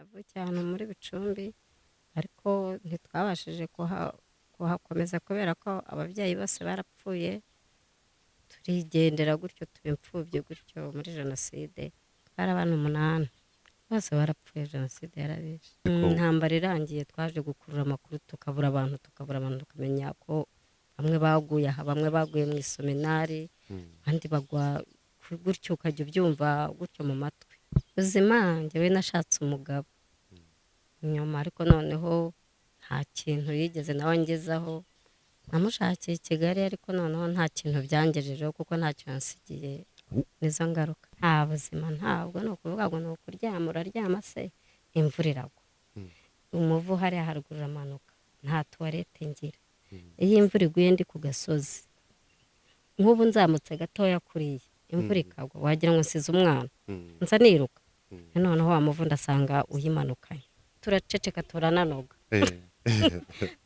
Navukiye ahantu muri Bicumbi, ariko ntitwabashije kuhakomeza kubera ko ababyeyi bose barapfuye, turigendera gutyo, tuba imfubyi gutyo muri jenoside. Twari abana 8, bose barapfuye, jenoside yarabishe. Intambara irangiye twaje gukurura amakuru, tukabura abantu, tukamenya ko bamwe baguye aha, bamwe baguye mu isominari, abandi bagwa gutyo, ukajya ubyumva gutyo mu matwi. Ubuzima, njyewe nashatse umugabo nyuma, ariko noneho nta kintu yigeze nawe angezaho. Namushakiye i Kigali, ariko noneho nta kintu byangejejeho kuko ntacyo yansigiye. Nizo ngaruka. Nta buzima, ntabwo ni ukuvuga ngo ni ukuryama, uraryama se imvura iragwa, umuvu hariya haruguru uramanuka, nta tuwarete ngira. Iyo imvura iguye ndi ku gasozi, nk'ubu nzamutse gatoya kuriya, imvura ikagwa wagira ngo nsize umwana, nza niruka, noneho wa muvu ndasanga uyimanukanye. Turaceceka, turananoga,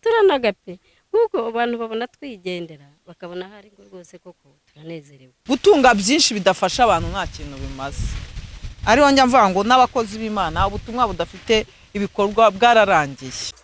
turanoga pe, kuko abantu babona twigendera bakabona ahari ngo rwose koko turanezerewe. Gutunga byinshi bidafasha abantu nta kintu bimaze. Ariho njya mvuga ngo n'abakozi b'Imana, ubutumwa budafite ibikorwa bwararangiye.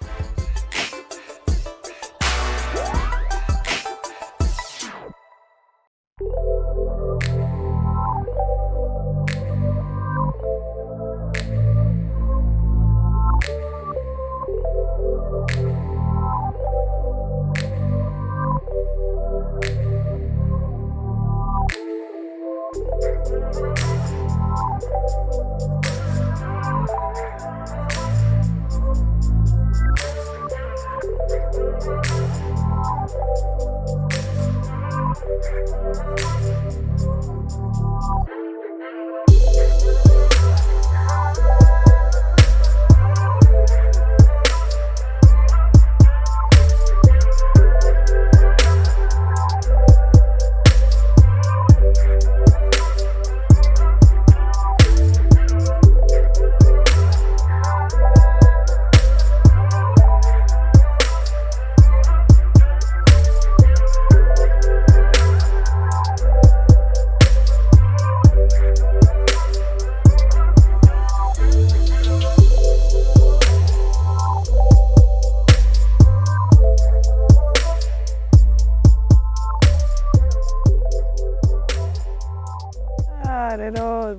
Rero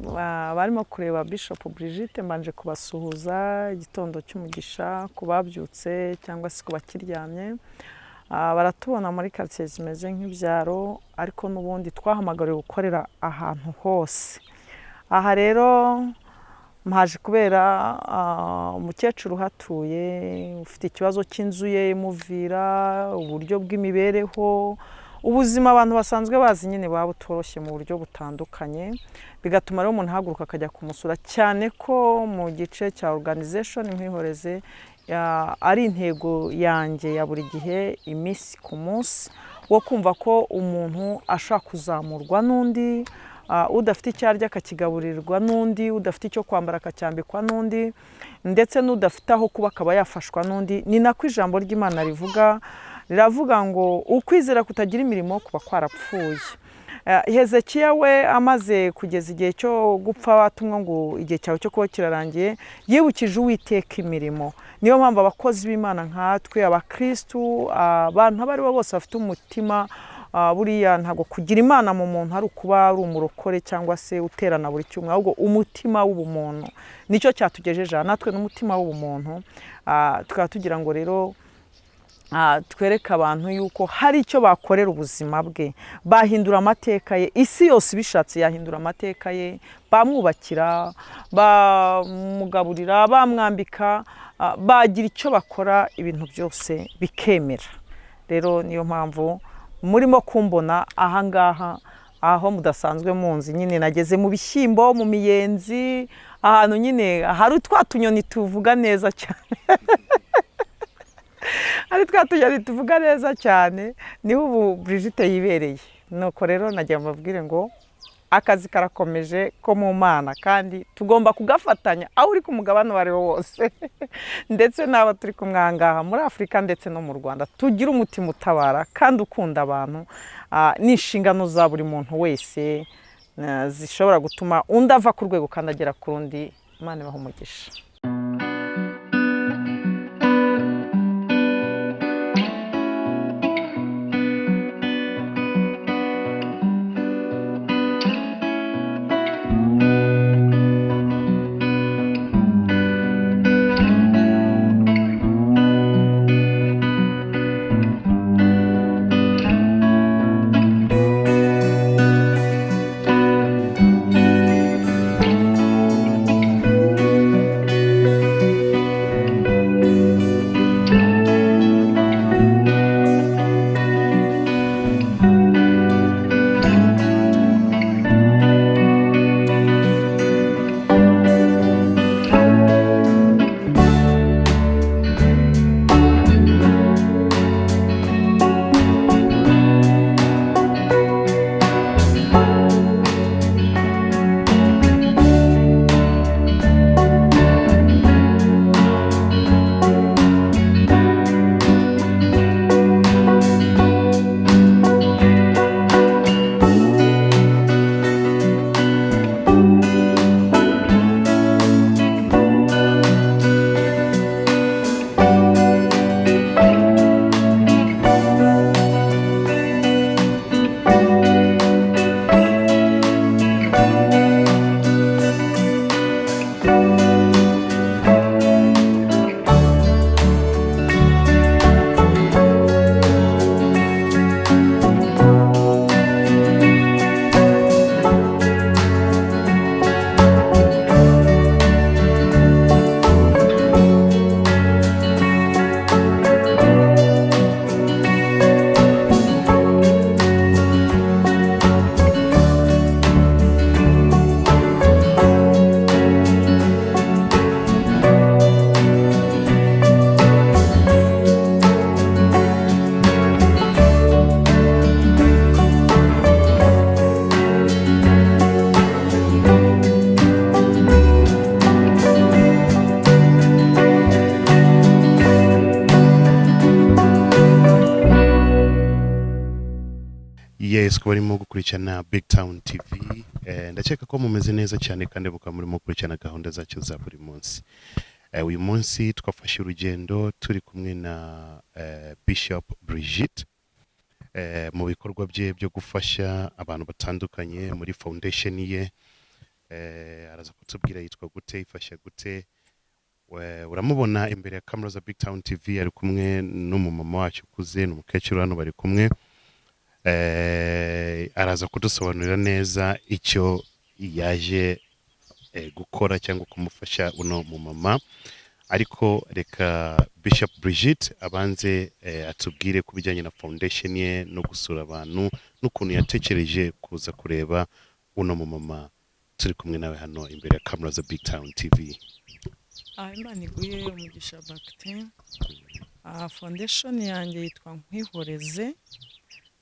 barimo kureba Bishop Brigitte, mbanje kubasuhuza igitondo cy'umugisha ku babyutse cyangwa se ku bakiryamye. Baratubona muri quartier zimeze nk'ibyaro, ariko n'ubundi twahamagariwe gukorera ahantu hose. Aha rero mpaje kubera umukecuru uhatuye ufite ikibazo cy'inzu ye imuvira, uburyo bw'imibereho, ubuzima abantu basanzwe bazi nyine buba butoroshye mu buryo butandukanye, bigatuma rero umuntu ahaguruka akajya kumusura, cyane ko mu gice cya organization Nkwihoreze ari intego yanjye ya buri gihe, iminsi ku munsi, wo kumva ko umuntu ashobora kuzamurwa n'undi, udafite icyo arya akakigaburirwa n'undi, udafite icyo kwambara akacyambikwa n'undi, ndetse n'udafite aho kuba akaba yafashwa n'undi. Ni nako ijambo ry'Imana rivuga, riravuga ngo ukwizera kutagira imirimo kuba kwarapfuye. Hezekiya we amaze kugeza igihe cyo gupfa, batumwa ngo igihe cyawe cyo kuba kirarangiye, yibukije Uwiteka imirimo. Niyo mpamvu abakozi b'Imana nkatwe, abakristu, abantu abo ari bo bose bafite umutima, buriya ntabwo kugira Imana mu muntu ari ukuba ari umurokore cyangwa se uterana buri cyumweru, ahubwo umutima w'ubumuntu nicyo cyatugejeje aha. Natwe n'umutima w'ubumuntu, tukaba tugira ngo rero twereke abantu yuko hari icyo bakorera ubuzima bwe, bahindura amateka ye. Isi yose ibishatse yahindura amateka ye, bamwubakira, bamugaburira, bamwambika, bagira icyo bakora, ibintu byose bikemera. Rero niyo mpamvu murimo kumbona ahangaha, aho mudasanzwe munzi nyine, nageze mu bishyimbo, mu miyenzi, ahantu nyine hari twa tunyoni tuvuga neza cyane, ari twa tunyoni tuvuga neza cyane, niho ubu Brigitte yibereye. Nuko rero nagira mbabwire ngo akazi karakomeje ko mu Mana, kandi tugomba kugafatanya aho uri ku mugabane uwo ari wo wose, ndetse n'abo turi kumwe aha ngaha muri Afurika ndetse no mu Rwanda. Tugire umutima utabara kandi ukunda abantu. Ni inshingano za buri muntu wese zishobora gutuma undi ava ku rwego kandi agera ku rundi. Imana ibahe umugisha. Mwese ko barimo gukurikirana Big Town TV, ndakeka ko mumeze neza cyane kandi mukaba murimo gukurikirana gahunda zacu za buri munsi. Uyu munsi twafashe urugendo turi kumwe na Bishop Brigitte mu bikorwa bye byo gufasha abantu batandukanye muri foundation ye. Araza kutubwira yitwa gute, ifasha gute. Uramubona imbere ya kamera za Big Town TV ari kumwe n'umumama wacu ukuze, ni umukecuru, hano bari kumwe. Araza kudusobanurira neza icyo yaje gukora cyangwa kumufasha uno mumama, ariko reka Bishop Brigitte abanze atubwire ku bijyanye na foundation ye no gusura abantu n'ukuntu yatekereje kuza kureba uno mumama turi kumwe nawe hano imbere ya kamera za Big Town TV. Imana iguhe umugisha, Bagite. Foundation yanjye yitwa Nkwihoreze.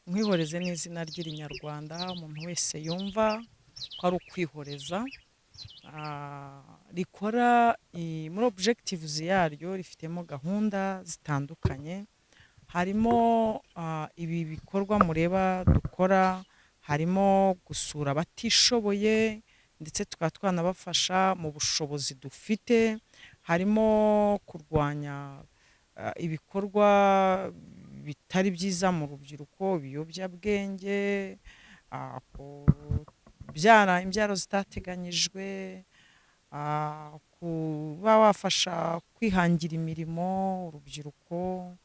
Nkwihoreze ni izina ry'Irinyarwanda umuntu wese yumva ko ari ukwihoreza. Rikora muri objectives yaryo rifitemo gahunda zitandukanye, harimo ibi bikorwa mureba dukora, harimo gusura abatishoboye ndetse tukaba twanabafasha mu bushobozi dufite, harimo kurwanya ibikorwa bitari byiza mu rubyiruko, ibiyobyabwenge, kubyara imbyaro zitateganyijwe, kuba wafasha kwihangira imirimo urubyiruko.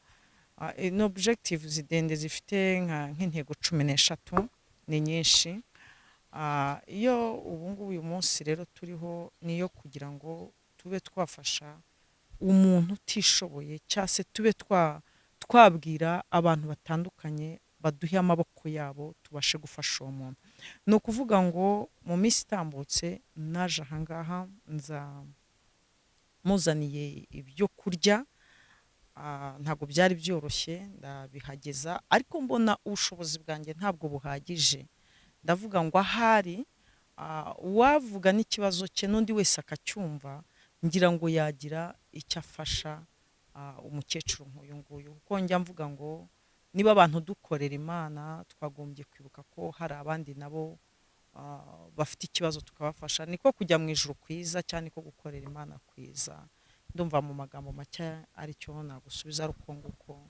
Ni objectives ndende zifite nk'intego 13, ni nyinshi. Iyo ubu ngubu uyu munsi rero turiho ni iyo kugira ngo tube twafasha umuntu utishoboye, cyangwa se tube twabwira abantu batandukanye baduhe amaboko yabo tubashe gufasha uwo muntu. Ni ukuvuga ngo mu minsi itambutse naje ahangaha nza muzaniye ibyo kurya, ntabwo byari byoroshye ndabihageza, ariko mbona ubushobozi bwanjye ntabwo buhagije. Ndavuga ngo ahari uwavuga n'ikibazo cye n'undi wese akacyumva, ngira ngo yagira icyo afasha umukecuru nk'uyu nguyu, kuko njya mvuga ngo niba abantu dukorera Imana twagombye kwibuka ko hari abandi nabo bafite ikibazo tukabafasha. Niko kujya mu ijuru kwiza cyane, niko gukorera Imana kwiza. Ndumva mu magambo make aricyo nagusubiza, ari uko nguko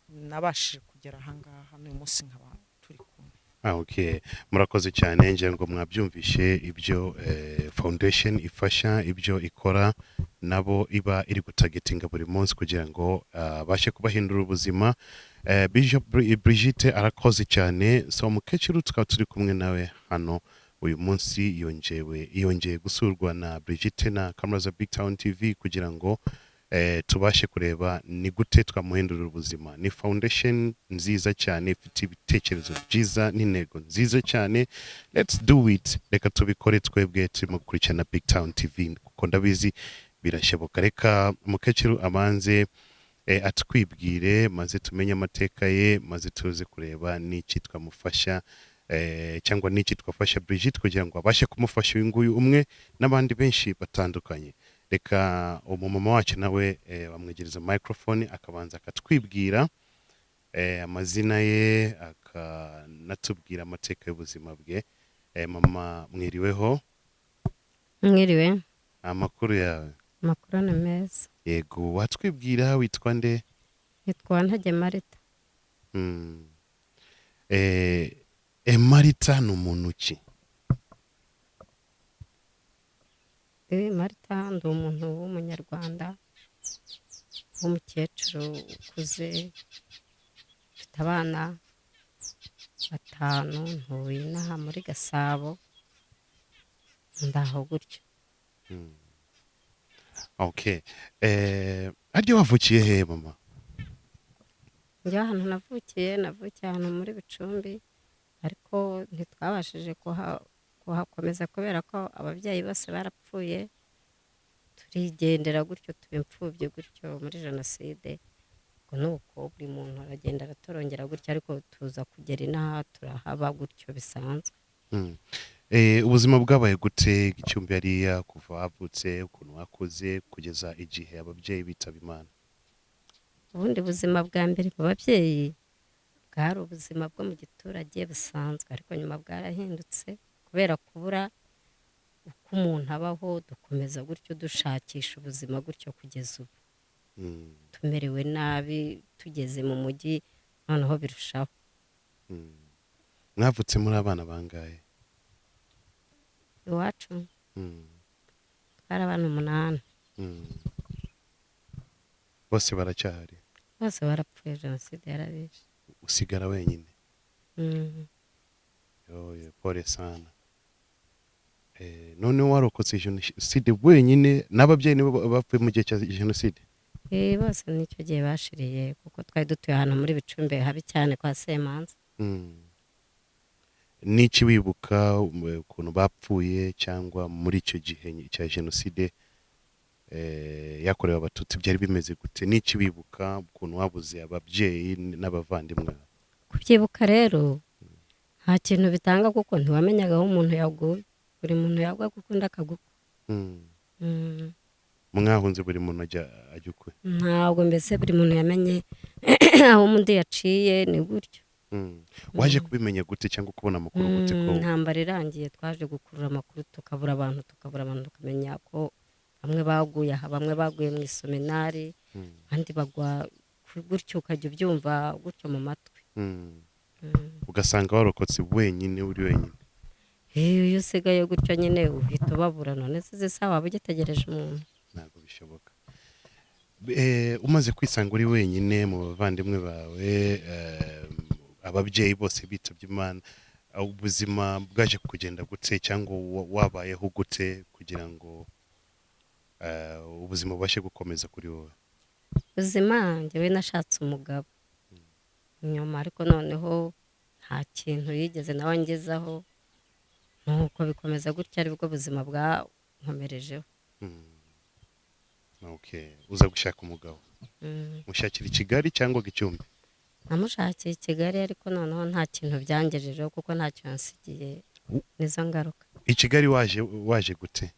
nabashije kugera ahangaha n'uyu munsi nkaba turi kumwe. Okay. Murakoze cyane, ngira ngo mwabyumvishe ibyo foundation ifasha, ibyo ikora, nabo iba iri gutargetinga buri munsi kugira ngo abashe kubahindura ubuzima. Bishop Brigitte arakoze cyane. So umukecuru tukaba turi kumwe nawe hano uyu munsi, yongeye gusurwa na Brigitte na kamera za Big Town TV kugira ngo tubashe kureba ni gute twamuhindurira ubuzima. Ni foundation nziza cyane, ifite ibitekerezo byiza n'intego nziza cyane. Let's do it, reka tubikore twebwe turimo gukurikirana Big Town TV, kuko ndabizi birashoboka. Reka umukecuru abanze atwibwire, maze tumenye amateka ye, maze tuze kureba n'iki twamufasha cyangwa n'iki twafasha Brigitte kugira ngo abashe kumufasha uyu nguyu umwe n'abandi benshi batandukanye. Reka umumama wacu nawe bamwegereza microphone akabanza akatwibwira amazina ye, akanatubwira amateka y'ubuzima bwe. Mama, mwiriweho? Mwiriwe. Amakuru yawe? Amakuru ni meza. Yego, watwibwira witwa nde? Nitwa Ntage Marita. Marita ni umuntu ki? Marita ndi umuntu w'umunyarwanda w'umukecuru ukuze, mfite abana 5, ntuye inaha muri Gasabo, ndaho gutyo. Okay. Harya wavukiye he mama? Njye ahantu navukiye, navukiye ahantu muri Bicumbi, ariko ntitwabashije kuhakomeza kubera ko ababyeyi bose barapfuye, turigendera gutyo tuba imfubyi gutyo muri jenoside. Ubwo ni uko buri muntu aragenda aratorongera gutyo, ariko tuza kugera inaha turahaba gutyo bisanzwe. Ubuzima bwabaye gute Gicumbi hariya kuva wavutse, ukuntu wakuze kugeza igihe ababyeyi bitaba Imana? Ubundi buzima bwa mbere mu babyeyi Bwari ubuzima bwo mu giturage busanzwe, ariko nyuma bwarahindutse kubera kubura uko umuntu abaho, dukomeza gutyo dushakisha ubuzima gutyo kugeza ubu. Tumerewe nabi, tugeze mu mujyi noneho birushaho. Mwavutse muri abana bangahe? Iwacu twari abana 8. Bose baracyahari? Bose barapfuye, jenoside yarabishe. Usigara wenyine? Oye, pole sana. Noneho warokotse jenoside wenyine, n'ababyeyi nibo bapfuye mu gihe cya jenoside? Bose nicyo gihe bashiriye, kuko twari dutuye ahantu muri Bicumbi habi cyane kwa Semanza. N'iki wibuka ukuntu bapfuye, cyangwa muri icyo gihe cya jenoside yakorewe Abatutsi byari bimeze gute? N'iki wibuka ukuntu wabuze ababyeyi n'abavandimwe? Kubyibuka rero nta kintu bitanga, kuko ntiwamenyaga aho umuntu yaguye. Buri muntu yagwa kuko undi akagukwa. Mwahunze buri muntu ajya ukwe? Ntabwo, mbese buri muntu yamenye aho undi yaciye, ni gutyo. Waje kubimenya gute cyangwa kubona amakuru gute ko Intambara irangiye twaje gukurura amakuru, tukabura abantu, tukamenya ko bamwe baguye aha, bamwe baguye mu isominari, abandi bagwa gutyo, ukajya ubyumva gutyo mu matwi. Ugasanga warokotse wenyine, uri wenyine? Iyo usigaye gutyo nyine uhita ubabura. None se izi saha waba ugitegereje umuntu? Ntabwo bishoboka. Umaze kwisanga uri wenyine mu bavandimwe bawe, ababyeyi bose bitabye Imana, ubuzima bwaje kugenda gute, cyangwa wabayeho gute kugira ngo ubuzima bubashe gukomeza kuri wowe? Ubuzima, njyewe nashatse umugabo nyuma, ariko noneho nta kintu yigeze nawe angezaho, nuko bikomeza gutya, aribwo buzima bwankomerejeho. Okay. Uza gushaka umugabo, mushakira i Kigali cyangwa Gicumbi? Namushakiye i Kigali, ariko noneho nta kintu byangejejeho kuko ntacyo yansigiye, nizo ngaruka. I Kigali waje gute?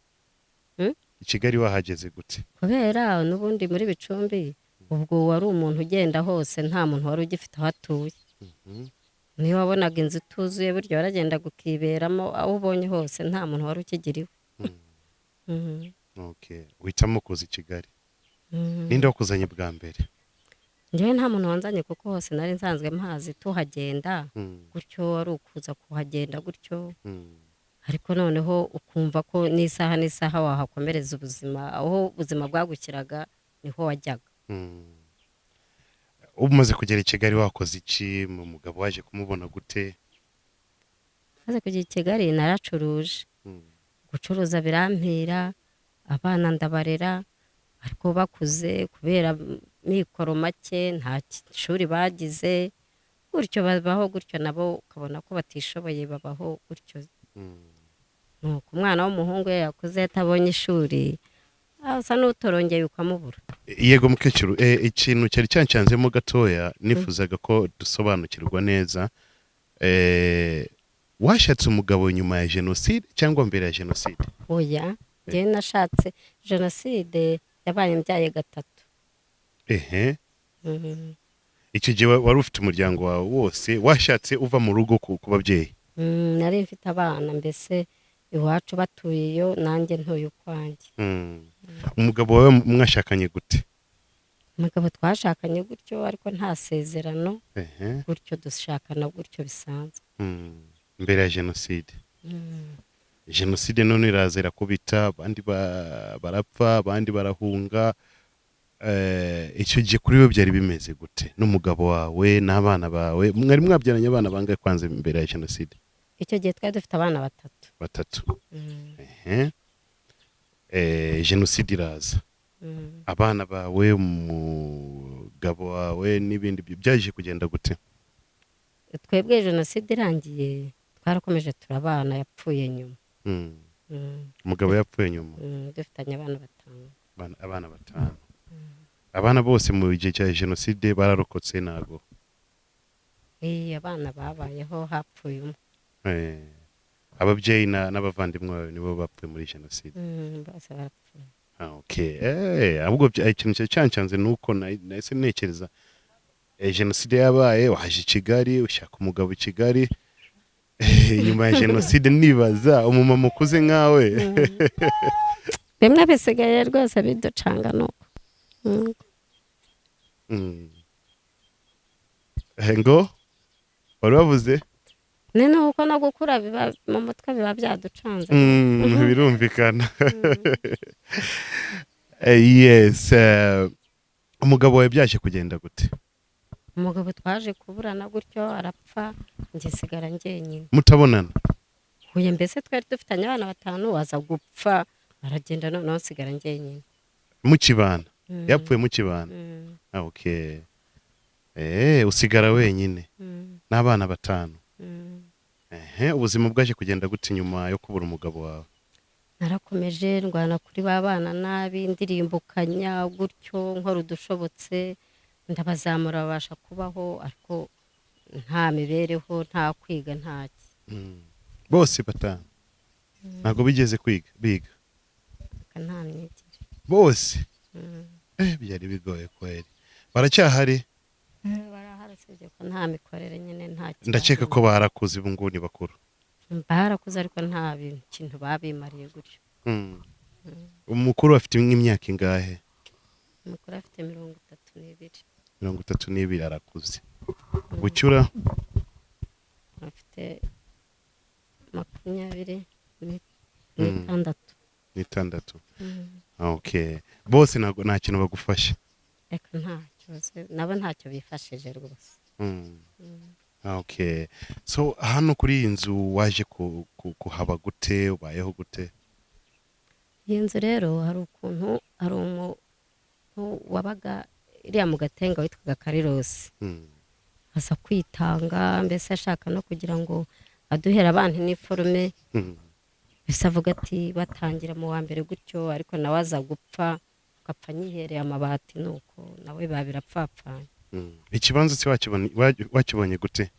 I Kigali wahageze gute? Kubera n'ubundi muri Bicumbi ubwo wari umuntu ugenda hose, nta muntu wari ugifite aho atuye. Niyo wabonaga inzu ituzuye burya waragendaga ukiberamo aho ubonye hose, nta muntu wari ukigiriwe. Okay. Uhitamo kuza i Kigali. Ninde wakuzanye bwa mbere? Njyewe nta muntu wanzanye, kuko hose nari nsanzwe mpazi, tuhagenda gutyo, ari ukuza kuhagenda gutyo. Ariko noneho ukumva ko n'isaha n'isaha wahakomereza ubuzima, aho ubuzima bwagukiraga niho wajyaga. Umaze kugera i Kigali wakoze iki? Mu mugabo waje kumubona gute? Maze kugera i Kigali naracuruje. Gucuruza birampira, abana ndabarera, ariko bakuze kubera mikoro make, nta shuri bagize, gutyo babaho gutyo, nabo ukabona ko batishoboye, babaho gutyo. Nuko umwana w'umuhungu iyo yakuze atabonye ishuri asa n'utorongeye ukamubura. Yego mukecuru, ikintu cyari cyancanzemo gatoya nifuzaga ko dusobanukirwa neza, washatse umugabo nyuma ya jenoside cyangwa mbere ya jenoside? Oya, njyewe nashatse jenoside yabaye mbyaye 3. Ehe. Icyo gihe wari ufite umuryango wawe wose, washatse uva mu rugo ku babyeyi? Nari mfite abana, mbese iwacu batuye iyo, nanjye ntuye ukwanjye. Umugabo wawe mwashakanye gute? Umugabo twashakanye gutyo, ariko nta sezerano, gutyo dushakana gutyo bisanzwe. Mbere ya jenoside. Jenoside none iraza irakubita, abandi barapfa, abandi barahunga. Icyo gihe kuri we byari bimeze gute n'umugabo wawe n'abana bawe? Mwari mwabyaranye abana bangahe kwanza mbere ya jenoside? Icyo gihe twari dufite abana 3. 3. Jenoside iraza, abana bawe, umugabo wawe n'ibindi byaje kugenda gute? Twebwe jenoside irangiye twarakomeje turabana, yapfuye nyuma. Umugabo yapfuye nyuma. Dufitanye abana 5. Abana 5. Abana bose mu gihe cya jenoside bararokotse? Ntago. Abana babayeho, hapfuye umwe. Ababyeyi n'abavandimwe bawe nibo bapfuye muri jenoside? Bose barapfuye. Okay. Ahubwo ikintu cyancanze nuko nahise ntekereza Jenoside yabaye, waje i Kigali, ushaka umugabo i Kigali. Nyuma ya jenoside nibaza umumama ukuze nkawe. Bimwe bisigaye rwose biducanga nuko. Ngo wari wavuze? Ni nuko no gukura biba mu mutwe, biba byaducanze. Birumvikana. Yes, umugabo wawe byaje kugenda gute? Umugabo twaje kuburana gutyo arapfa, njye nsigara njyenyine. Mutabonana? Huye, mbese twari dufitanye abana batanu, waza gupfa aragenda, noneho nsigara njyenyine. Mukibana? Yapfuye mukibana? Mm. Ah, okay. Usigara wenyine n'abana batanu? Mm. Ehe, ubuzima bwaje kugenda gute nyuma yo kubura umugabo wawe? Narakomeje ndwana kuri ba bana nabi, ndirimbukanya gutyo, nkora udushobotse, ndabazamura babasha kubaho, ariko nta mibereho, nta kwiga, ntaki. Bose batanu ntabwo bigeze kwiga, biga? Reka, nta myigire. Bose? Mm. Byari bigoye kweri. Baracyahari? Barahari, usibye ko nta mikorere nyine, nta Ndakeka ko barakuze ubu ngubu ni bakuru. Barakuze, ariko nta kintu babimariye gutyo. Umukuru afite nk'imyaka ingahe? Umukuru afite 32. 32, arakuze. Bucyura? Afite makumyabiri n'itandatu. N'itandatu. Okay, bose ntabwo nta kintu bagufasha? Reka, ntacyo, nabo ntacyo bifashije rwose. Okay, so hano kuri iyi nzu waje kuhaba gute? Ubayeho gute? Iyi nzu rero, hari ukuntu hari umuntu wabaga iriya mu Gatenga witwaga Karirosi, aza kwitanga, mbese ashaka no kugira ngo aduhere abana iniforume. Mbese avuga ati batangira mu wa mbere gutyo, ariko nawe aza gupfa, agapfa nyihereye amabati, nuko nawe babirapfapfanye. Ikibanza se wakibonye gute?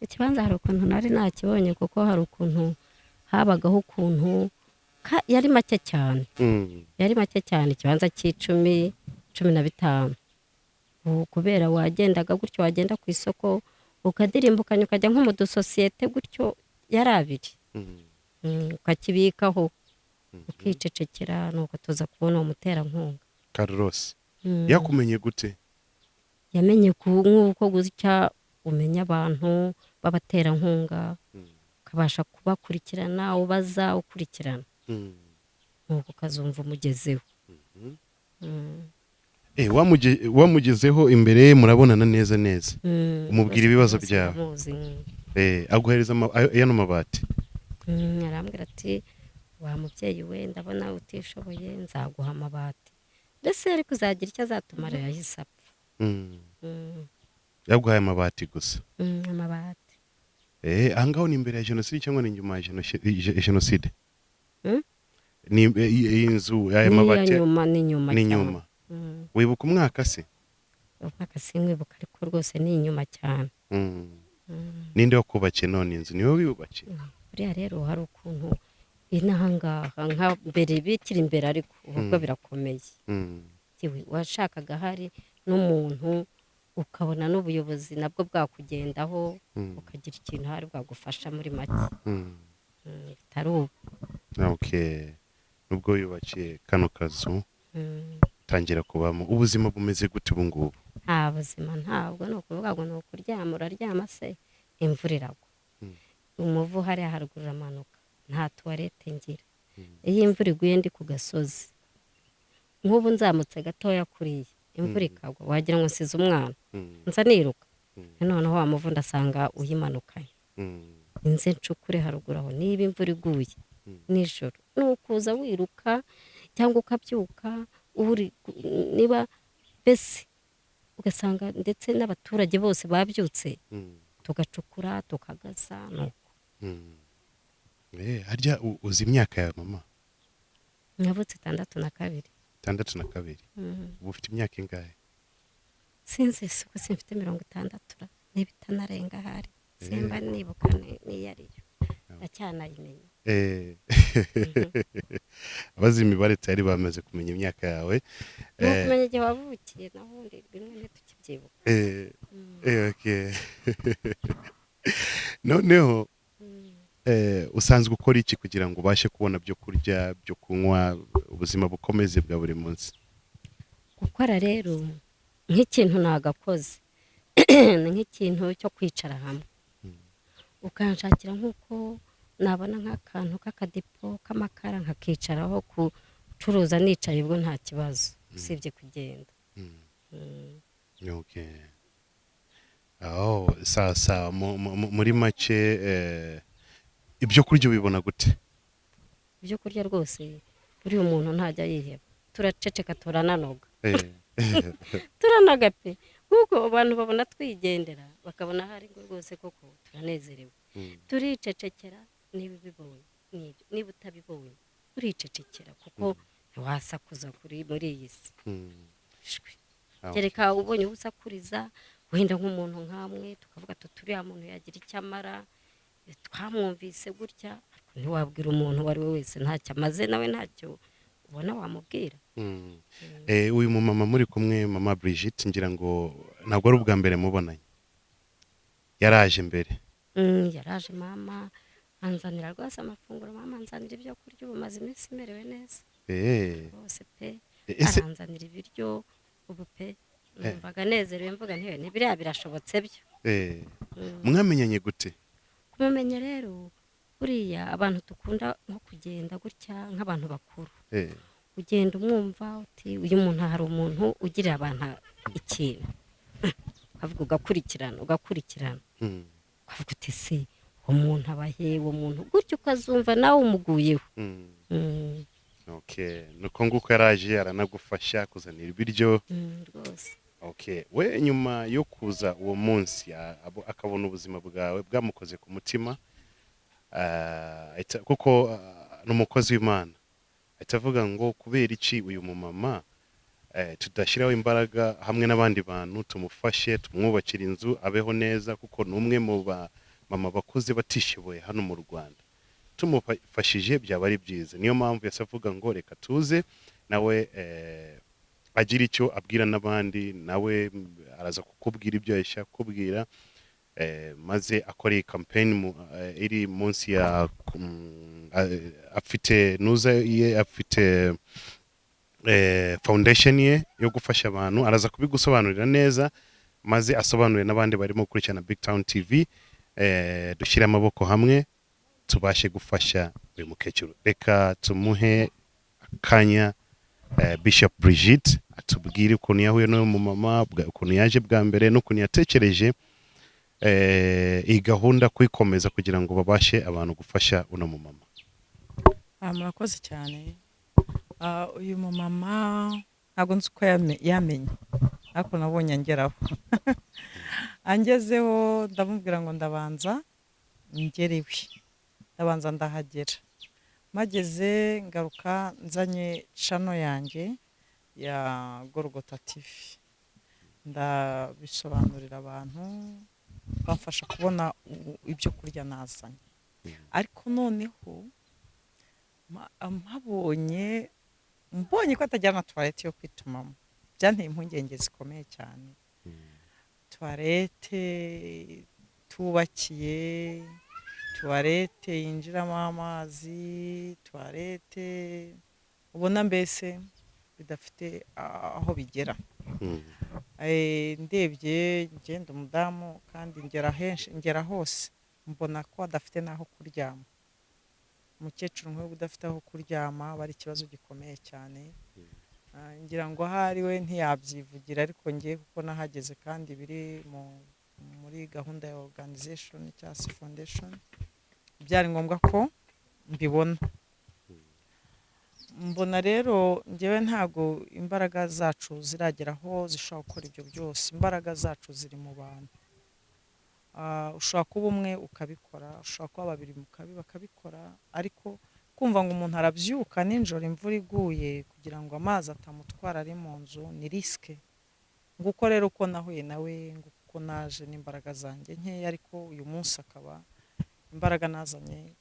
Ikibanza hari ukuntu nari nakibonye, kuko hari ukuntu habagaho ukuntu yari make cyane. Yari make cyane, ikibanza cy'icumi, 15. Ubu kubera wagendaga gutyo, wagenda ku isoko ukadirimbukanya, ukajya nko mu dusosiyete gutyo, yari abiri. Ukakibikaho, ukicecekera, nuko tuza kubona uwo muterankunga. Carlos yakumenye gute? Yamenye nk'uko gutya umenya abantu b'abaterankunga, ukabasha kubakurikirana, ubaza, ukurikirana, nuko ukazumva umugezeho. Wamugezeho imbere ye, murabonana neza neza? Umubwira ibibazo Rwose byawe? Ndamuzi. Aguhereza yano mabati? Arambwira ati: "Wa mubyeyi we, ndabona utishoboye, nzaguha amabati." Mbese yari kuzagira icyo azatumara, yahise apfa. Yaguhaye amabati gusa? Amabati. Ahangaho ni imbere ya jenoside cyangwa ni nyuma ya jenoside? Mm? Ni iyi nzu, aya Ni iya mabati? Nyuma, ni nyuma Ni cyane. nyuma. Wibuka umwaka se? Umwaka sinkwibuka, ariko rwose ni inyuma cyane. Ninde wakubakiye none inzu? Niwe wiyubakiye? Buriya rero hari ukuntu inahangaha nka mbere bikiri imbere, ariko ubu bwo birakomeye. Yewe, washakaga hari n'umuntu, ukabona n'ubuyobozi nabwo bwakugendaho, ukagira ikintu hari bwagufasha muri make. Bitari ubu. Okay, nubwo wiyubakiye kano kazu, tangira kubamo, ubuzima bumeze gute ubu ngubu? Nta buzima, ntabwo. Ni ukuvuga ngo ni ukuryama, uraryama se imvura iragwa, umuvu hariya haruguru uramanuka, nta toilette ngira. Iyo imvura iguye ndi ku gasozi, nk'ubu nzamutse gatoya kuriya, imvura ikagwa, wagira ngo nsize umwana. Nza niruka. Noneho wa muvu ndasanga uyimanukanye. Nze ncukure haruguru aho, niba imvura iguye nijoro ni ukuza wiruka cyangwa ukabyuka uri niba, mbese ugasanga ndetse n'abaturage bose babyutse, tugacukura, tukagaza, nuko. Harya uzi imyaka ya mama? Navutse 62. 62? Ubu ufite imyaka ingahe? Sinzi, si uko simfite 60 ra, niba itanarenga ahari, simba nibuka n'iyo ariyo, ndacyanayimenya. Abazi imibare tayari bamaze kumenya imyaka yawe. Ni ukumenya igihe wavukiye, naho ubundi bimwe ntitukibyibuka. Okay. Noneho usanzwe ukora iki kugira ngo ubashe kubona byo kurya, byo kunywa, ubuzima bukomeze bwa buri munsi? Gukora rero, nk'ikintu nagakoze ni nk'ikintu cyo kwicara hamwe, ukanshakira nk'uko nabona nk'akantu k'akadepo k'amakara, nkakicaraho gucuruza nicaye, ubwo nta kibazo usibye kugenda. Okay. Oh, sawa sawa. Muri make, ibyo kurya ubibona gute? Ibyo kurya rwose, buriya umuntu ntajya yiheba, turaceceka, turananoga. Turanoga pe, kuko abantu babona twigendera, bakabona ahari ngo rwose koko turanezerewe. Turicecekera. Niba ubibonye nibyo, niba utabibonye uricecekera, kuko ntiwasakuza kuri muri iyi si. Shwi. Kereka ubonye usakuriza, wenda nk'umuntu nkamwe, tukavuga tuti uriya muntu yagira icyo amara, twamwumvise gutya. Ariko ntiwabwira umuntu uwo ari we wese, ntacyo amaze, nawe ntacyo ubona wamubwira. Uyu mumama muri kumwe, mama Brigitte, ngira ngo ntabwo ari ubwa mbere mubonanye, yaraje mbere? Yaraje mama, anzanira rwose amafunguro, mama anzanira ibyo kurya. Ubu maze iminsi merewe neza rwose pe. Ese Aranzanira ibiryo ubu pe, numvaga nezerewe, mvuga nti ntibiriya birashobotse byo. Mwamenyanye gute? Kumumenya rero, buriya abantu dukunda nko kugenda gutya nk'abantu bakuru, ugenda umwumva uti uyu muntu, hari umuntu ugirira abantu ikintu, ukavuga, ugakurikirana, ugakurikirana, ukavuga uti se uwo muntu aba he, uwo muntu gutyo, ukazumva nawe umuguyeho. Okay, nuko nguko yaraje aranagufasha kuzanira ibiryo? Rwose. Okay, we nyuma yo kuza uwo munsi, akabona ubuzima bwawe bwamukoze ku mutima, kuko ni umukozi w'Imana, ahita avuga ngo kubera iki uyu mumama tudashyiraho imbaraga hamwe n'abandi bantu, tumufashe, tumwubakire inzu, abeho neza, kuko ni umwe mu ba mama bakuze batishoboye hano mu Rwanda, tumufashije byaba ari byiza. Niyo mpamvu yahise avuga ngo reka tuze nawe agira icyo abwira n'abandi. Nawe araza kukubwira ibyo yashaka kukubwira, maze akora iyi campaign iri munsi ya afite nuza ye, afite foundation ye yo gufasha abantu. Araza kubigusobanurira neza, maze asobanurire n'abandi barimo gukurikirana Big Town TV, dushyire amaboko hamwe tubashe gufasha uyu mukecuru. Reka tumuhe akanya, Bishop Brigitte atubwire ukuntu yahuye n'uyu mumama, ukuntu yaje bwa mbere n'ukuntu yatekereje iyi gahunda kuyikomeza kugira ngo babashe abantu gufasha uno mumama. Murakoze cyane. Uyu mumama ntabwo nzi uko yamenye, ariko nabonye angeraho, angezeho ndamubwira ngo ndabanza ngere iwe, ndabanza ndahagera. Mpageze ngaruka nzanye channel yanjye ya Gorogota TV, ndabisobanurira abantu, bamfasha kubona ibyo kurya nazanye. Ariko noneho mpabonye, mbonye ko atagira na toilette yo kwitumamo, byanteye impungenge zikomeye cyane. Toilette tubakiye, toilette yinjiramo amazi, toilette ubona mbese bidafite aho bigera. Ndebye ngenda umudamu kandi ngera henshi, ngera hose, mbona ko adafite n'aho kuryama. Umukecuru nk'uyu udafite aho kuryama aba ari ikibazo gikomeye cyane. Ngira ngo ahari we ntiyabyivugira, ariko ngiye kuko nahageze kandi biri muri gahunda ya organization cyangwa se foundation, byari ngombwa ko mbibona. Mbona rero ngewe ntago imbaraga zacu ziragera aho zishobora gukora ibyo byose. Imbaraga zacu ziri mu bantu. Ushobora kuba umwe ukabikora, ushobora kuba babiri bakabikora, ariko kumva ngo umuntu arabyuka nijoro imvura iguye kugira ngo amazi atamutwara ari mu nzu ni risque. Nguko rero uko nahuye nawe, nguko naje n'imbaraga zanjye nkeya, ariko uyu munsi akaba imbaraga nazanye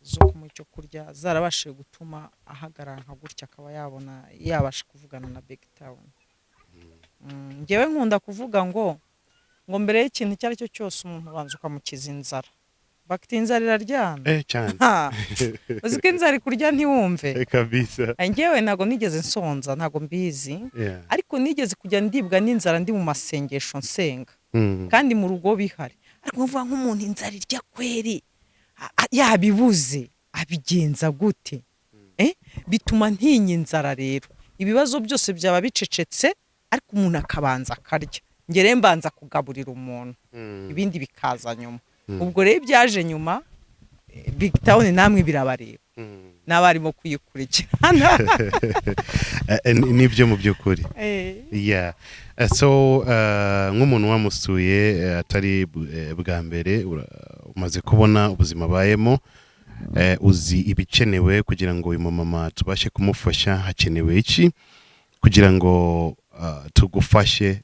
zo kumuha icyo kurya zarabashije gutuma ahagarara nka gutya, akaba yabona yabasha kuvugana na Big Town. Njyewe nkunda kuvuga ngo mbere y'ikintu icyo ari cyo cyose umuntu ubanza ukamukiza inzara. Bakiti inzara iraryana. Cyane. Ha, uzi ko inzara ikurya ntiwumve. Kabisa. Njyewe ntabwo nigeze nsonza, ntabwo mbizi, ariko nigeze kujya ndibwa n'inzara ndi mu masengesho nsenga, kandi mu rugo bihari, ariko nkuvuga nk'umuntu inzara irya kweri, yabibuze abigenza gute? Bituma ntinya inzara. Rero ibibazo byose byaba bicecetse, ariko umuntu akabanza akarya. Njye rero mbanza kugaburira umuntu, ibindi bikaza nyuma. Ubwo rero ibyaje nyuma, Big Town namwe birabareba n'abarimo kuyikurikirana. Nibyo mu by'ukuri. Yeah. So nk'umuntu wamusuye, atari bwa mbere, umaze kubona ubuzima abayemo, uzi ibikenewe kugira ngo uyu mumama tubashe kumufasha. Hakenewe iki kugira ngo tugufashe,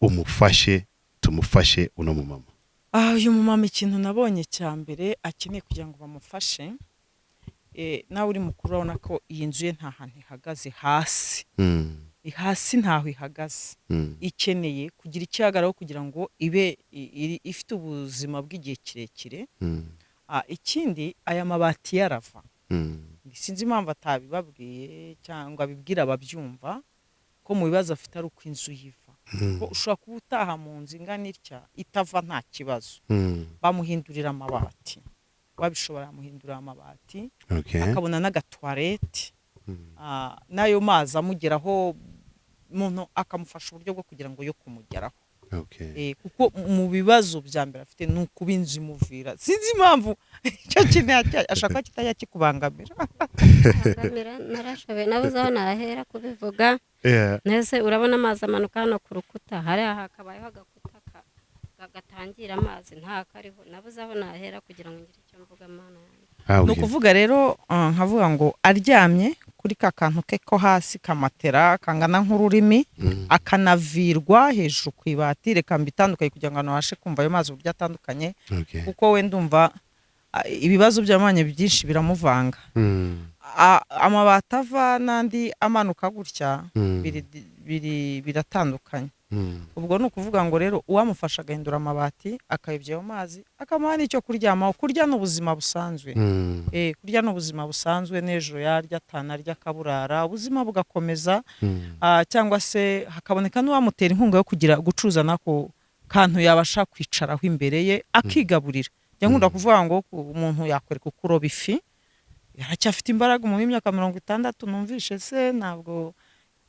umufashe, tumufashe uno mumama? Uyu mumama ikintu nabonye cya mbere akeneye kugira ngo bamufashe, nawe uri mukuru urabona ko iyi nzu ye nta hantu ihagaze hasi. Hasi ntaho ihagaze. Ikeneye kugira ikihagararaho kugira ngo ibe ifite ubuzima bw'igihe kirekire. Ikindi aya mabati yarava. Sinzi impamvu atabibabwiye cyangwa abibwira ababyumva ko mu bibazo afite ari uko inzu yiva, ko ushobora kuba utaha mu nzu ingana itya itava nta kibazo. Bamuhindurira amabati, wabishobora yamuhindurira amabati, akabona n'agatuwarete, n'ayo mazi amugeraho, umuntu akamufasha uburyo bwo kugira ngo yo kumugeraho. Kuko mu bibazo bya mbere afite ni ukuba inzu imuvira. Sinzi impamvu icyo kintu ashaka kitajya kikubangamira. Bangamira, narashoboye, nabuze aho nahera kubivuga. Nese urabona amazi amanuka hano ku rukuta, hariya hakabayeho agakuta gatangira amazi, nta kariho. Nabuze aho nahera kugira ngo ngire icyo mvuga, Mana yanjye. Ni ukuvuga rero, nkavuga ngo aryamye kuri ka kantu ke ko hasi kamatera kangana nk'ururimi, akanavirwa hejuru ku ibati. Reka mbitandukanye kugira ngo abantu babashe kumva ayo mazi uburyo atandukanye, kuko we ndumva ibibazo by'amanye byinshi biramuvanga. Amabati ava n'andi amanuka gutya, biratandukanye. Ubwo ni ukuvuga ngo rero uwamufasha agahindura amabati, akayobya ayo mazi, akamuha n'icyo kuryamaho. Kurya ni ubuzima busanzwe. Kurya ni ubuzima busanzwe, n'ejo yarya atanarya akaburara, ubuzima bugakomeza. Cyangwa se hakaboneka n'uwamutera inkunga yo kugira gucuruza n'ako kantu yabasha kwicaraho imbere ye akigaburira. Njya nkunda kuvuga ngo umuntu yakwereka uko uroba ifi, aracyafite imbaraga. Umuntu w'imyaka 60 numvishe se ntabwo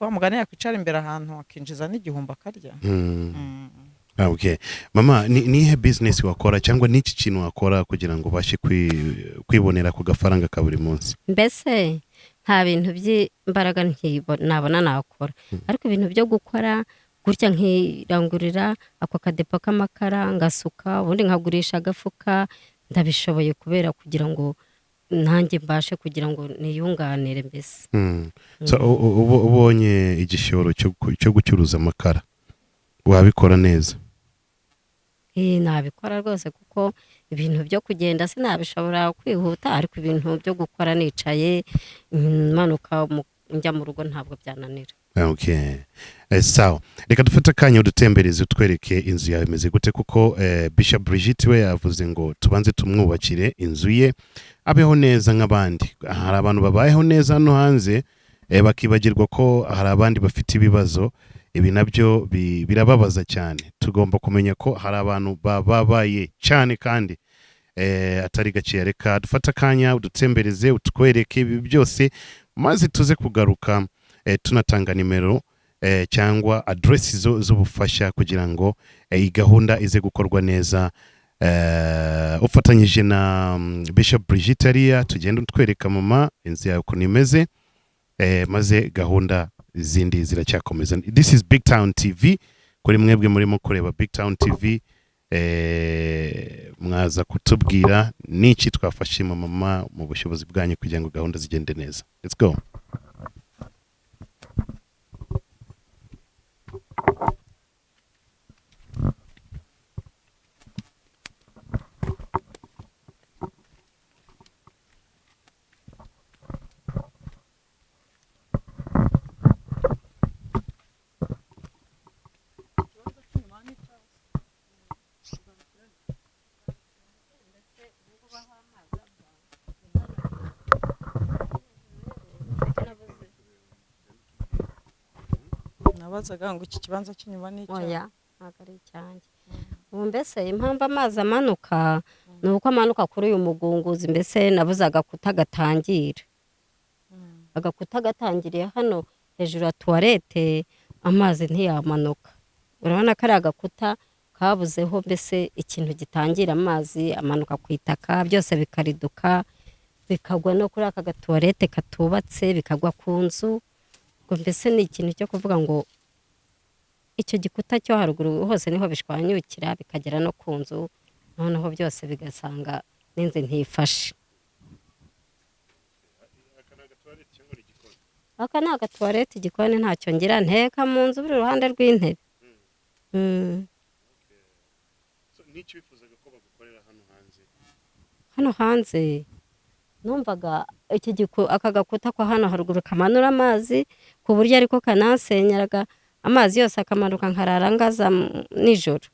wa mugani yakwicara imbere ahantu akinjiza n'igihumbi akarya. Okay. Mama, ni ihe business wakora cyangwa n'iki kintu wakora kugira ngo ubashe kwibonera ku gafaranga ka buri munsi? Mbese nta bintu by'imbaraga nabona nakora, ariko ibintu byo gukora gutya nkirangurira ako kadepo k'amakara ngasuka, ubundi nkagurisha agafuka, ndabishoboye kubera kugira ngo nanjye mbashe kugira ngo niyunganire mbese. So ubonye igishoro cyo gucuruza amakara wabikora neza? Nabikora rwose, kuko ibintu byo kugenda sinabishobora kwihuta, ariko ibintu byo gukora nicaye, manuka njya mu rugo ntabwo byananira. Okay. Sawa, reka dufate akanya udutembereze, utwereke inzu yawe imeze gute, kuko Bishop Brigitte we yavuze ngo tubanze tumwubakire inzu ye abeho neza nk'abandi. Hari abantu babayeho neza hano hanze, bakibagirwa ko hari abandi bafite ibibazo. Ibi nabyo birababaza cyane. Tugomba kumenya ko hari abantu bababaye cyane kandi atari gakeya. Reka dufate akanya udutembereze, utwereke ibi byose, maze tuze kugaruka, tunatanga nimero cyangwa aderesi z'ubufasha kugira ngo iyi gahunda ize gukorwa neza, ufatanyije na Bishop Brigitte. Ariya tugenda utwereka mama inzu yawe ukuntu imeze, maze gahunda izindi ziracyakomeza. This is Big Town TV. Kuri mwebwe murimo kureba Big Town TV, mwaza kutubwira n'iki twafashe mama mu bushobozi bwanyu kugira ngo gahunda zigende neza. Let's go. Nabazaga ngo iki kibanza cy'inyuma ni icyawe. Oya, ntabwo ari icyanjye. Ubu mbese impamvu amazi amanuka ni uko amanuka kuri uyu mugunguzi, mbese nabuze agakuta gatangira. Agakuta gatangiriye hano hejuru ya tuwarete, amazi ntiyamanuka. Urabona ko ari agakuta kabuzeho, mbese ikintu gitangira amazi amanuka ku itaka, byose bikariduka bikagwa no kuri aka gatuwarete katubatse, bikagwa ku nzu. Ngo mbese ni ikintu cyo kuvuga ngo icyo gikuta cyo haruguru hose niho bishwanyukira bikagera no ku nzu, noneho byose bigasanga n'inzu ntifashe. Aka ni agatuwarete, igikoni ntacyo ngira, nteka mu nzu buri ruhande rw'intebe. N'icyo wifuzaga ko bagukorera hano hanze? Hano hanze numvaga iki aka gakuta ko hano haruguru kamanura amazi ku buryo ariko kanansenyeraga, amazi yose akamanuka nkarara ngaza nijoro.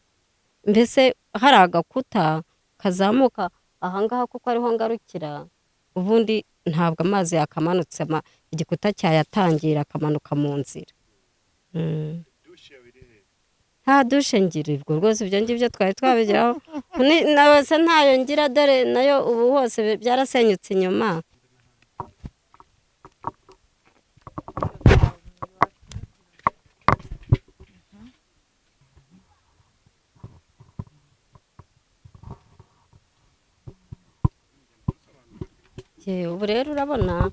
Mbese hari agakuta kazamuka ahangaha kuko ariho ngarukira, ubundi ntabwo amazi yakamanutse, igikuta cyayatangira akamanuka mu nzira. Nta dushe ngira, ubwo rwose ibyo ngibyo twari twabigeraho. Nabase ntayo ngira, dore nayo ubu hose byarasenyutse inyuma. Ubu rero urabona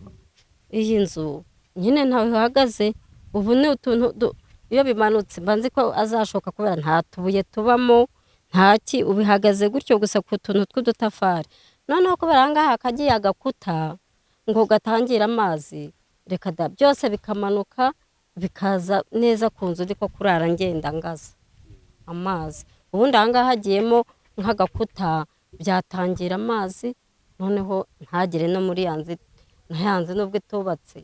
iyi nzu nyine ntawe ihagaze, ubu ni utuntu iyo bimanutse mba nzi ko azashoka kubera nta tubuye tubamo, ntaki, ubihagaze gutyo gusa ku tuntu tw'udutafari. Noneho kubera aha ngaha kagiye agakuta ngo gatangira amazi, reka da byose bikamanuka bikaza neza ku nzu, ndiko kurara ngenda ngaza amazi. Ubundi aha ngaha hagiyemo nk'agakuta byatangira amazi, noneho ntagere no muri ya nzu, na ya nzu nubwo itubatse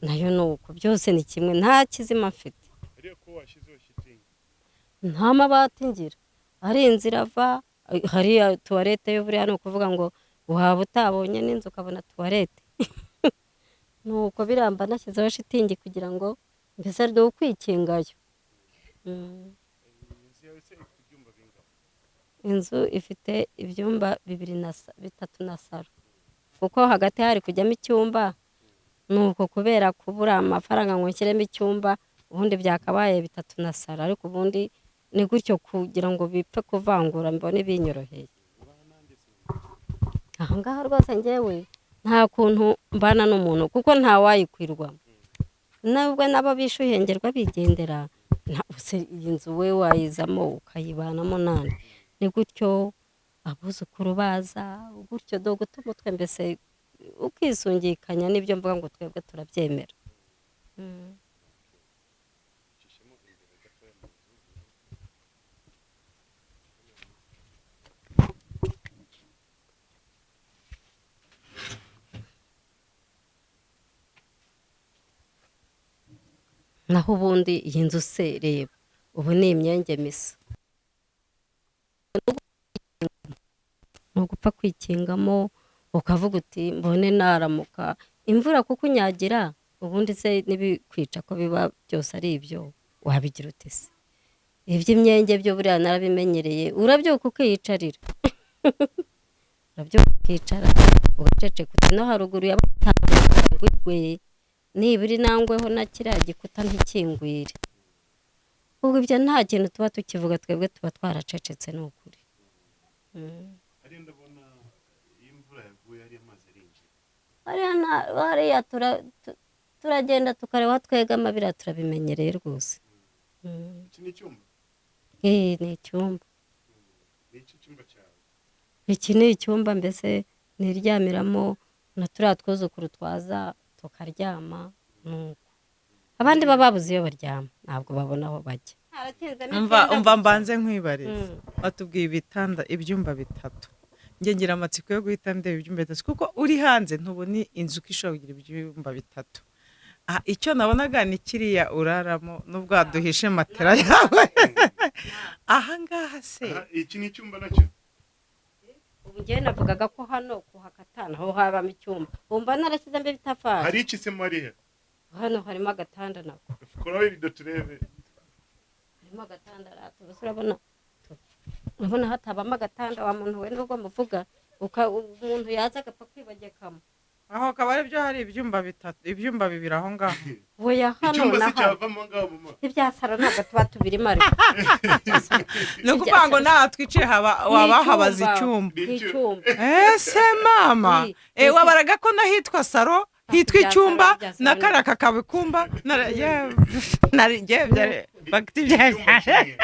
nayo nuko byose ni kimwe, nta kizima mfite. Nta mabati ngira, ari inzira ava hariya tuwarete yo buriya ni ukuvuga ngo waba utabonye n'inzu ukabona tuwarete. Nuko biramba nashyizeho shitingi kugira ngo mbese ni ukwikingayo. Inzu ifite ibyumba 2 na 3 na saro, kuko hagati hari kujyamo icyumba, nuko kubera kubura amafaranga ngo nshyiremo icyumba, ubundi byakabaye 3 na saro, ariko ubundi ni gutyo kugira ngo bipfe kuvangura mbone binyoroheye. Aha ngaha rwose njyewe nta kuntu mbana n'umuntu kuko nta wayikwirwamo, nubwo nabo bishuhengerwa bigendera, iyi nzu we wayizamo ukayibanamo nande? Ni gutyo abuzukuru baza gutyo, do guta umutwe mbese ukisungikanya, n'ibyo mvuga ngo twebwe turabyemera. Naho ubundi iyi nzu se reba ubu ni imyenge misa, ni ugupfa kwikingamo ukavuga uti mbone naramuka imvura kuko unyagira, ubundi se n'ibikwica ko biba byose ari ibyo wabigira ute se? Iby'imyenge byo buriya narabimenyereye, urabyuka ukiyicarira, urabyuka ukicara ugaceceka uti no haruguru yabatangwe nibura inangweho na kiriya gikuta ntikingwire. Ubwo ibyo nta kintu tuba tukivuga, twebwe tuba twaracecetse ni ukuri. Hariya turagenda tukareba aho twegama, biriya turabimenyereye rwose. Iki ni icyumba? Ni icyumba. Iki ni icyumba mbese niryamiramo na turiya twuzukuru twaza tukaryama, nuko abandi baba babuze iyo baryama ntabwo babona aho bajya. Umva mbanze nkwibariza, batubwiye ibitanda ibyumba 3, njye ngira amatsiko yo guhita ndeba ibyumba 3, kuko uri hanze ntubona inzu ko ishobora kugira ibyumba 3. Icyo nabonaga ni kiriya uraramo nubwo waduhishe matera yawe. Aha ngaha se iki ni icyumba nacyo? Ubu njyewe navugaga ko hano kuhakatana aho habamo icyumba, wumva narashyizemo ibitafari. Hari iki se mariya? Hano harimo agatanda nako. Kuraho irido turebe. Harimo agatanda rata. Ubuse urabona hatabamo agatanda, wa muntu we? Nubwo muvuga umuntu yaza agapfa kwibagekamo. Aho akaba ari byo, hari ibyumba bitatu, ibyumba bibiri aho ngaho. Oya, hano Icyumba na se hano. Cyavamo ngaho, mama? Ibya saro ntabwo tuba tubirimo, ariko Ni ukuvuga ngo n'aha twicaye haba waba habaza icyumba. Ni icyumba. Ese mama, Oui. wabaraga ko n'ahitwa saro hitwa Bya icyumba saro, bya saro na ni- kariya kakaba ikumba. Nari byari bagiti Icyumba bya kimwe.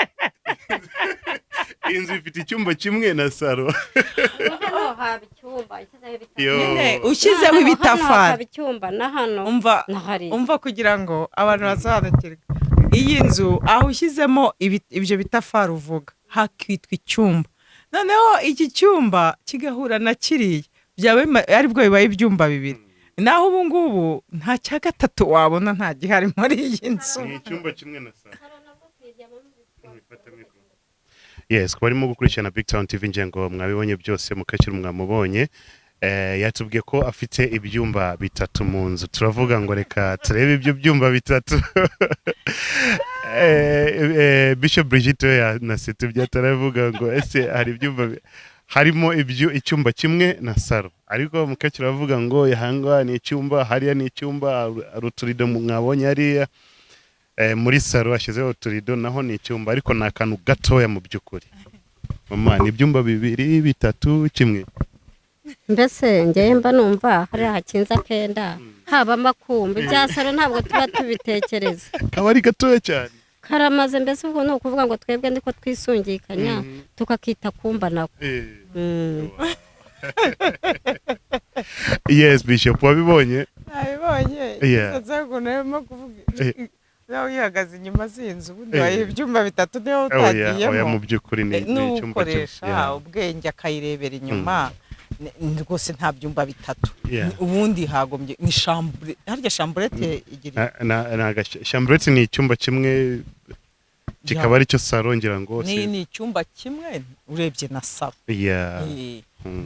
Inzu ifite icyumba kimwe na saro. Hano haba icyumba ushyizeho ibitafari. Yo. Nyine ushyizeho Hano ibitafari. Hakaba icyumba na hano Umva, na hariya. umva, kugira ngo abantu basobanukirwe, iyi nzu aho ushyizemo ibyo bitafari uvuga hakitwa icyumba, noneho iki cyumba kigahura na kiriya, byaba aribwo bibaye ibyumba bibiri. Naho ubu ngubu nta cya gatatu wabona, nta gihari muri iyi nzu. Ni icyumba kimwe na saro. Yes, ku barimo gukurikirana Big Town TV, ngira ngo mwabibonye byose. Mukecuru mwamubonye. Yatubwiye ko afite ibyumba bitatu mu nzu. Turavuga ngo reka turebe ibyo byumba bitatu. Bishop Brigitte we yanasetse byataravuga ngo ese hari ibyumba harimo ibyo icyumba kimwe na saro, ariko mukecuru aravuga ngo ahanga ni icyumba, hariya ni icyumba, hari uturido mwabonye hariya. Muri saro ashyizeho uturido, naho ni icyumba, ariko ni akantu gatoya mu by'ukuri. Mama, ni ibyumba bibiri, bitatu, kimwe? Mbese ngewe mba numva hariya hakinze akenda habamo akumba. Ibya saro ntabwo tuba tubitekereza. Kaba ari gatoya cyane. Karamaze mbese. Ubwo ni ukuvuga ngo twebwe niko twisungikanya tukakita kumba nako. Yes, Bishop, wabibonye? Nabibonye. Yeah. Ukuntu arimo kuvuga, nawe uyihagaze inyuma z'inzu, ubundi Eh. wayiha ibyumba bitatu niyo Oya, oya, utagiyemo. mu by'ukuri ni icyumba kimwe. N'ukoresha ubwenge akayirebera inyuma, rwose nta byumba bitatu. Ubundi hagombye ni chambre, harya chambrette igira Chambrette ni icyumba kimwe kikaba aricyo saro, ngira ngo. Ni icyumba kimwe urebye na saro. Yeah.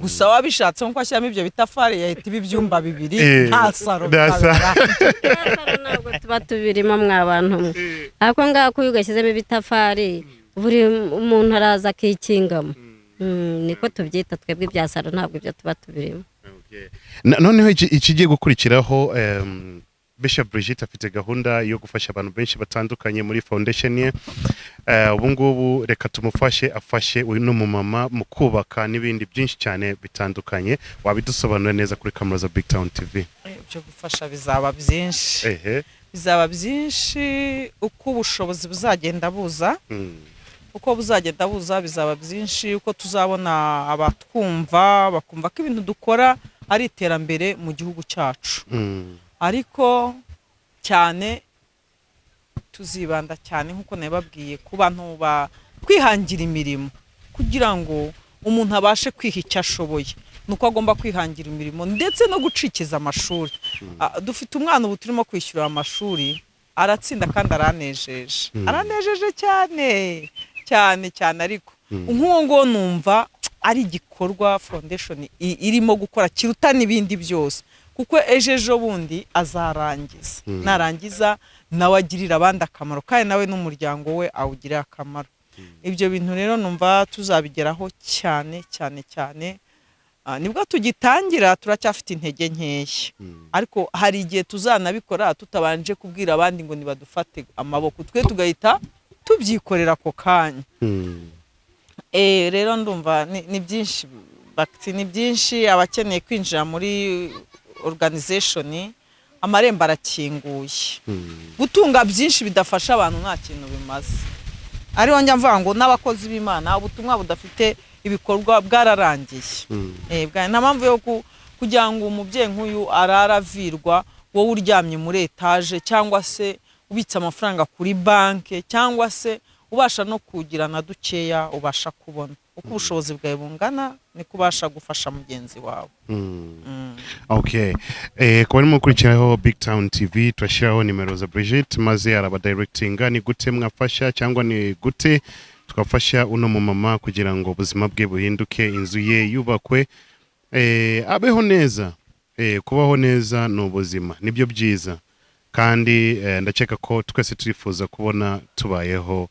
Gusa wabishatse nkuko ashyiramo ibyo bitafari yahita iba ibyumba bibiri, nta saro. Nta Bikaba saro. birangiye. Ibya saro ntabwo tuba tubirimo, mwa bantu mwe. Ako ngako iyo ugashyizemo ibitafari, buri muntu araza akikingamo. Niko tubyita twebwe. Ibya saro ntabwo ibyo tuba tubirimo. Okay. Noneho ikigiye gukurikiraho, Bishop Brigitte afite gahunda yo gufasha abantu benshi batandukanye muri foundation ye. Ubu ngubu reka tumufashe afashe uyu n'umumama mu kubaka n'ibindi byinshi cyane bitandukanye. Wabidusobanura neza kuri kamera za Big Town TV. Ibyo gufasha bizaba byinshi. Bizaba byinshi uko ubushobozi buzagenda buza. Uko buzagenda buza bizaba byinshi, uko tuzabona abatwumva bakumva ko ibintu dukora ari iterambere mu gihugu cyacu. Ariko cyane tuzibanda cyane, nk'uko nabibabwiye, ku bantu ba kwihangira imirimo. Kugira ngo umuntu abashe kwiha icyo ashoboye ni uko agomba kwihangira imirimo ndetse no gucikiza amashuri. Dufite umwana ubu turimo kwishyura amashuri, aratsinda kandi aranejeje. Aranejeje cyane cyane cyane, ariko nk'uwo nguwo numva ari igikorwa foundation irimo gukora kiruta n'ibindi byose, kuko ejo ejo bundi azarangiza. Narangiza nawe agirira abandi akamaro, kandi nawe n'umuryango we awugirire akamaro. Ibyo bintu rero numva tuzabigeraho cyane cyane cyane. Nibwo tugitangira, turacyafite intege nkeya, ariko hari igihe tuzanabikora tutabanje kubwira abandi ngo nibadufate amaboko, twe tugahita tubyikorera ako kanya. Rero ndumva ni byinshi bakiti, ni byinshi. Abakeneye kwinjira muri organization, amarembo arakinguye. Gutunga byinshi bidafasha abantu nta kintu bimaze. Ariho njya mvuga ngo n'abakozi b'Imana, ubutumwa budafite ibikorwa bwararangiye. Nta mpamvu yo kugira ngo umubyeyi nk'uyu arara avirwa, wowe uryamye muri etaje, cyangwa se ubitse amafaranga kuri banki, cyangwa se ubasha no kugira na dukeya ubasha kubona. Uko ubushobozi bwawe bungana niko ubasha gufasha mugenzi wawe. Okay. Ku barimo gukurikiraho Big Town TV, turashyiraho nimero za Brigitte maze arabadirectinga ni gute mwafasha cyangwa ni gute twafasha uno mumama kugira ngo ubuzima bwe buhinduke, inzu ye yubakwe, abeho neza. Kubaho neza ni ubuzima, nibyo byiza. Kandi ndakeka ko twese turifuza kubona tubayeho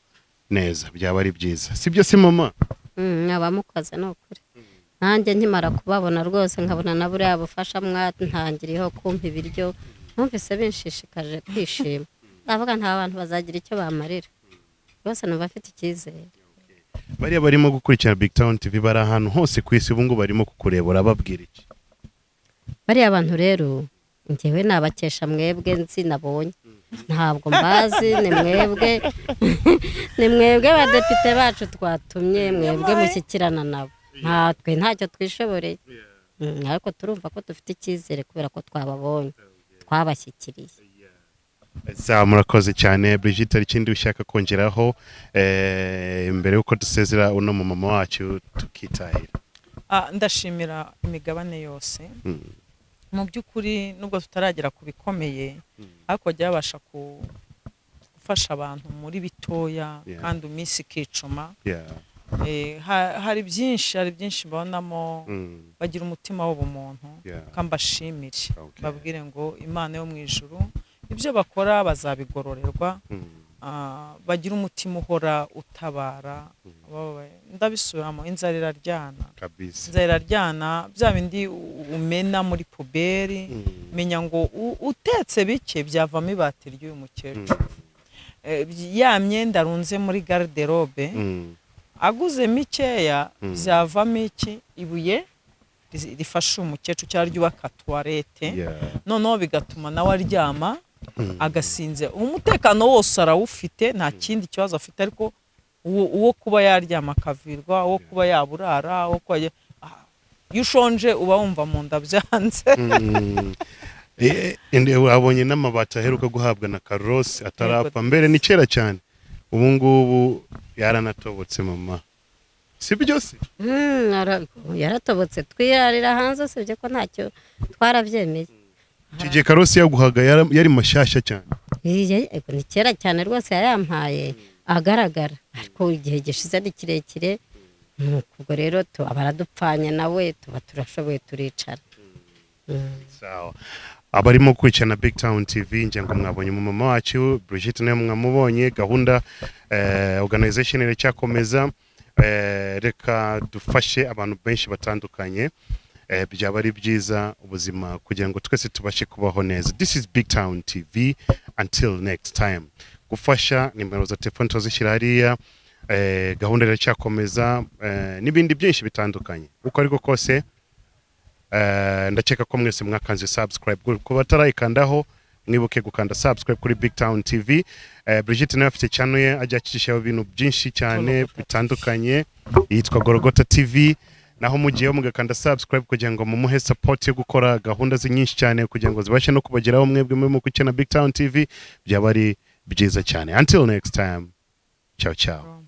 neza, byaba ari byiza, sibyo se mama? Abamukoze ni ukuri. Nanjye nkimara kubabona rwose, nkabona na buriya bufasha mwantangiriyeho kumpa ibiryo, numvise binshishikaje kwishima. Ndavuga nta bantu bazagira icyo bamarira rwose, numva afite icyizere. Bariya barimo gukurikirana Big Town TV, bari ahantu hose ku isi, ubu ngubu barimo kukureba, urababwira iki? Bariya bantu rero, njyewe nabakesha mwebwe nzi nabonye, ntabwo mbazi. Ni mwebwe badepite bacu twatumye, mwebwe mushyikirana nabo. Ntatwe ntacyo twishoboreye. Ariko turumva ko dufite icyizere kubera ko twababonye, twabashyikiriye. Za murakoze cyane. Brigitte, hari ikindi ushaka kongeraho mbere y'uko dusezera uno mu mama wacu tukitahira? Ndashimira imigabane yose. Mu by'ukuri, nubwo tutaragera ku bikomeye, ariko bajya babasha gufasha abantu muri bitoya kandi iminsi ikicuma. Hari byinshi mbonamo. Bagira umutima w'ubumuntu. Kambashimire, babwire ngo Imana yo mu ijuru, ibyo bakora bazabigororerwa. Bagira umutima uhora utabara abababaye. Ndabisubiramo, inzara iraryana. Kabisa. Inzara iraryana. Bya bindi umena muri poubelle, menya ngo utetse bike byavamo ibati ry'uyu mukecuru. Ya myenda arunze muri garde-robe, aguze mikeya, byavamo iki? Ibuye rifasha uyu mukecuru cyangwa ryubaka toilette. Noneho bigatuma nawe aryama agasinzira, umutekano wose arawufite, nta kindi kibazo afite. Ariko uwo kuba yaryama akavirwa, uwo kuba yaburara, uwo kuba iyo ushonje uba wumva mu nda byanze. Abonye n'amabati aheruka guhabwa na Carlos atarapfa. Mbere ni kera cyane, ubu ngubu yaranatobotse mama, si byo se? Yaratobotse, twirarira hanze, usibye ko ntacyo, twarabyemeye. Icyo gihe Carlos yaguhaga yari mashyashya cyane. Yego, ni kera cyane rwose, yayampaye agaragara, ariko igihe gishize ni kirekire. Nuko ubwo rero tuba baradupfanye nawe, tuba turashoboye turicara. Sawa, abarimo gukurikirana Big Town TV, ngira ngo mwabonye umumama wacu Brigitte, nawe mwamubonye. Gahunda organization iracyakomeza. Reka dufashe abantu benshi batandukanye, byaba ari byiza ubuzima kugira ngo twese tubashe kubaho neza. This is Big Town TV, until next time. Gufasha, nimero za telefone turazishyira hariya. Gahunda iracyakomeza, n'ibindi byinshi bitandukanye. Uko ariko kose, ndakeka ko mwese mwakanze subscribe. Ku batarayikandaho, mwibuke gukanda subscribe kuri Big Town TV. Brigitte nawe afite channel ye ajya acishaho ibintu byinshi cyane Gologota. bitandukanye, yitwa Gorogota TV. Naho mugiyeho mugakanda subscribe kugira ngo mumuhe support yo gukora gahunda ze nyinshi cyane, kugira ngo zibashe no kubageraho mwebwe muri mu gukina Big Town TV, byaba ari byiza cyane. Until next time, ciao ciao.